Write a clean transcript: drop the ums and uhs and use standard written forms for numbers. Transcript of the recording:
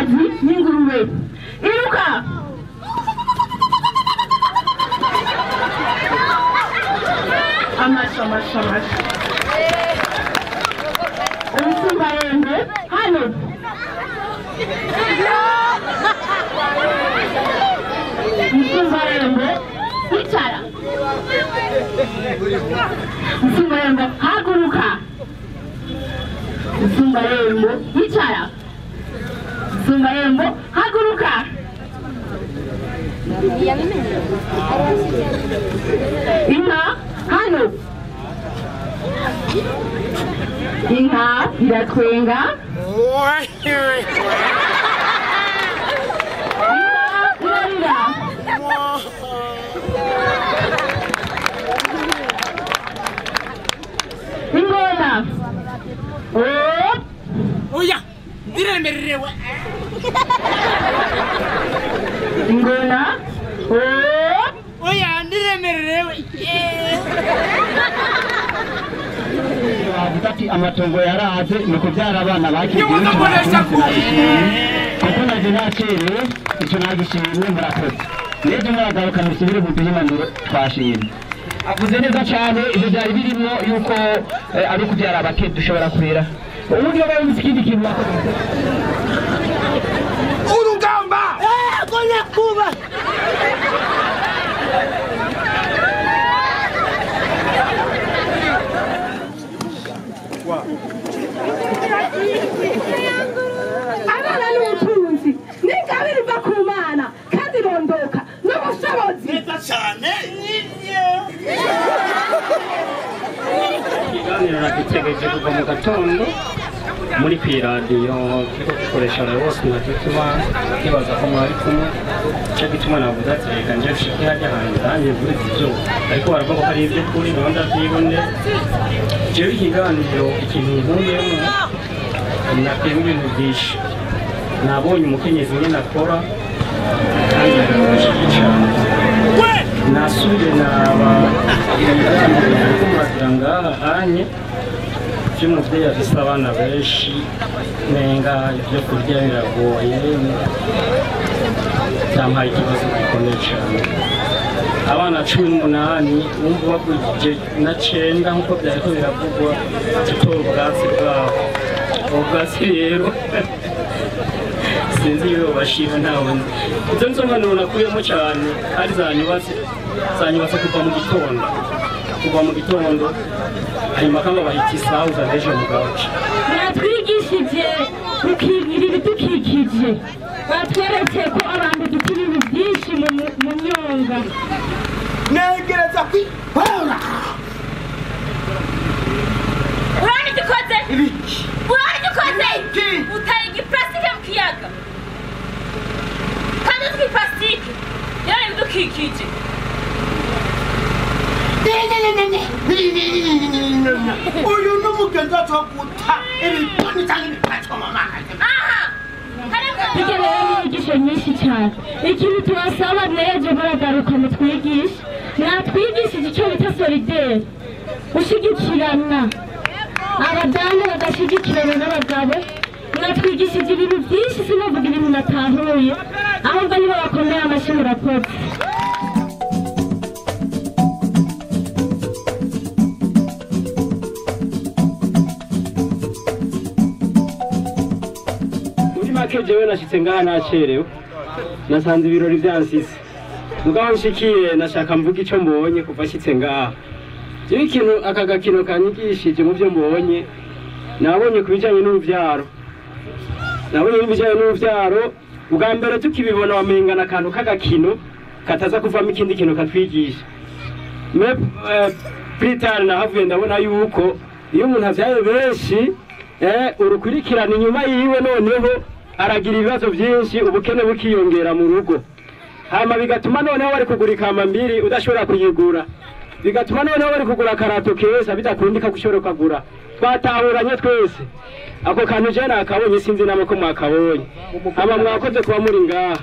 Inkokokazi n'ingurube. Iruka. Amashi amashi amashi. Umusumbarembo hano. Umusumbarembo icara. Umusumbarembo haguruka. Umusumbarembo icara. Umusumbarembo haguruka. Inka hano. Inka iratwenga. Inka irarira. Ingona. Oya, ndiremerewe. Ingona. Oya, ndiremerewe. Bavuga ati amatongo yaraze ni kubyara abana bakiri kuko naje nacerewe icyo nagishimye murakoze. N'ejo muragaruka musubire mu duhimanuro twashimye. Avuze neza cyane ibyo byari birimo yuko ari kubyara abake dushobora kurera. Ubundi iyo babuze ikindi kintu bakoze. Urugamba! Konya kuba! Abana n'ubutunzi n'ingabire iva ku Mana kandi irondoka n'ubushobozi. Neza cyane. Ikiganiro nagitegereje kuva mu gatondo muri kw'iradiyo turiko dukoresha rwose nka nkibaza ko mwari kumwe icyo gituma navuze ati reka nje nshike hajya ahantu nanjye mvurize ibyo ariko baravuga ko ari iby'ukuri naho ndabyibone. Jewe ikiganiro ikintu nkuyemo nakuyemo ibintu byinshi. Nabonye umukenyezi nyine akora kandi yarafashije cyane. Nasubire naba ibiganiro biriko muragira ngaha hanye by'umuvyeyi afise abana benshi nenga ibyo kurya biragoye byampaye ikibazo gikomeye cyane. Abana 18 wumva bagwije na 9 nkuko byariko biravugwa tutora ubwatsi bwabo. Ubwo bwatsi rero sinzi iyo bashira ntawe. Izo nizo mpanuro nakuyemo cyane kandi zanyubatse kuva mu gitondo. Kuva mu gitondo hanyuma kandi bahita isaha uzanejo mu gace. Batwigishije gukingira ibidukikije. Batweretse ko abantu dufite ibintu byinshi mu myonga. Negereza kwihora. Urabona icyo ukoze? Urabona icyo ukoze? Utaye igiparasitike mu kiyaga. Kandi utwo iparasitike yari ibidukikije. Uyu ni umugenzi wacu wo guta ibipani cyangwa ibipatso mu mazi. Burya rero ni inyigisho nyinshi cyane. Ikintu tubasaba n'ejo muragaruka mutwigishe. Mwatwigishije icyo bita solidere, gushyigikirana. Abadamu bagashyigikirana n'abagabo. Mwatwigishije ibintu byinshi sinavuga ibintu natahuye. Ahubwo nibo bakomeye amashyi murakoze. Muri make jewe nashitse ngaha nacerewe nasanze ibirori byansize. Mugabo nshikiye nashaka mvuga ico mbonye kuva nshitse ngaha. Jewe ikintu aka gakino kanyigishije mu byo mbonye nabonye kubijanye n'uruvyaro. Nabonye ibijanye n'uruvyaro ubwa mbere tukibibona wamengana akantu k'agakino kataza kuvamo ikindi kintu katwigisha. Me Peter nahavuye ndabona yuko iyo umuntu avyaye benshi urukurikirana inyuma yiwe noneho aragira ibibazo byinshi ubukene bukiyongera mu rugo. Hama bigatuma noneho bari kugura ikamba mbiri udashobora kuyigura. Bigatuma noneho bari kugura karato keza bidakundika gushobora kugura. Twatahuranye twese. Ako kantu je nakabonye sinzi namwe ko mwakabonye. Hama mwakoze kuba muri ngaha.